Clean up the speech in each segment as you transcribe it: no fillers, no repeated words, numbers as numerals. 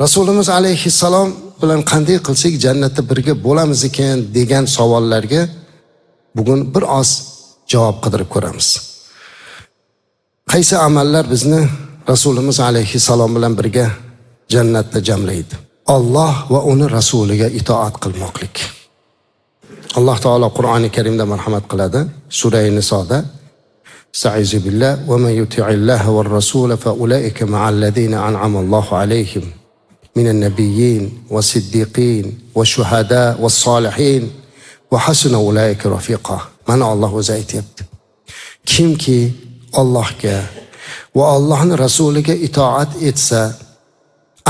Rasulimiz alayhissalom bilan qanday qilsak jannatda birga bo'lamiz ekan degan savollarga bugun bir oz javob qidirib ko'ramiz. Qaysi amallar bizni Rasulimiz alayhissalom bilan birga jannatda jamlaydi? Alloh va uni rasuliga itoat qilmoqlik. Alloh taolo Qur'oni Karimda marhamat qiladi. Sura Nisoda: Estaizu billah va man yuti'illaha var rasula fa ulaika ma'allazina an'ama Allohu alayhim minan nabiyyin va siddiqin va shuhada va solihin va hasuna ulaika rafiqa. Mana Alloh o'zi aytyapti. Kimki Allohga va Allohning rasuliga itoat etsa,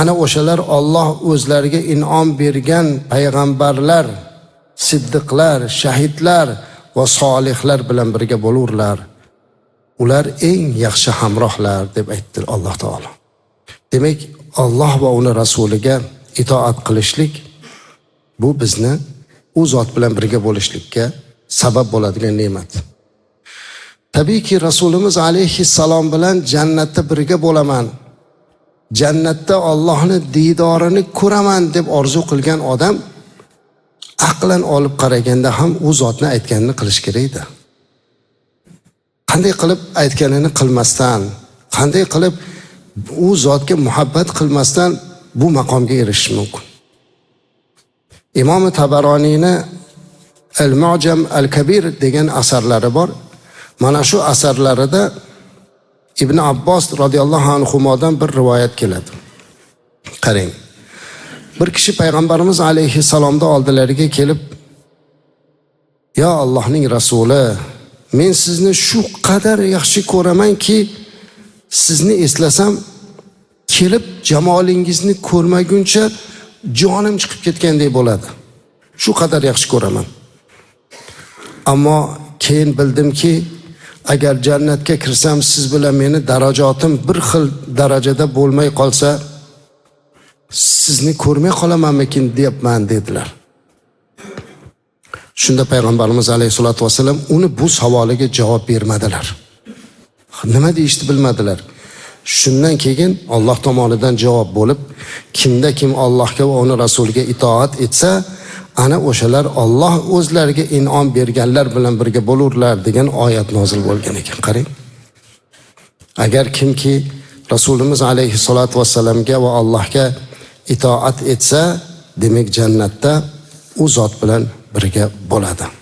ana o'shalar Alloh o'zlariga in'om bergan payg'ambarlar, siddiqlar, shahidlar va solihlar bilan birga bo'lurlar. Ular eng yaxshi hamrohlar deb aytdi Alloh taolo. Demak, Alloh va uni rasuliga itoat qilishlik bu bizni u zot bilan birga bo'lishlikka sabab bo'ladigan ne'mat. Tabiiyki, Rasulimiz alayhissalom bilan jannatda birga bo'laman, jannatda Allohning diydorini ko'raman deb orzu qilgan odam aqlan olib qaraganda ham u zotni aytganini qilish kerak-da. Qanday qilib aytganini qilmasdan, qanday qilib u zotga muhabbat qilmasdan bu maqomga erishish mumkin? Imom Tabaroniyni Al-Mu'jam al-Kabir degan asarlari bor. Mana shu asarlarida Ibn Abbos radhiyallohu anhumodan bir rivoyat keladi. Qarang. Bir kishi payg'ambarimiz alayhissalomda oldilariga kelib, "Ya Allohning rasuli, men sizni shu qadar yaxshi ko'ramanki, sizni eslasam kelib jamolingizni ko'rmaguncha jonim chiqib ketgandek bo'ladi. Shu qadar yaxshi ko'raman. Ammo keyin bildimki, agar jannatga kirsam siz bilan meni darajotim bir xil darajada bo'lmay qolsa, sizni ko'rmay qolamanmikin deyapman" dedilar. Shunda payg'ambarimiz alayhisolatu vasallam uni bu savoliga javob bermadilar. Nima deyishni bilmadilar. Shundan keyin Alloh tomonidan javob bo'lib, kimda kim Allohga va uni rasuliga itoat etsa, ana o'shalar Alloh o'zlariga in'om berganlar bilan birga bo'lurlar degan oyat nozil bo'lgan ekan. Qarang. Agar kimki Rasulimiz alayhisolatu vassalamga va Allohga itoat etsa, demak jannatda u zot bilan birga bo'ladi.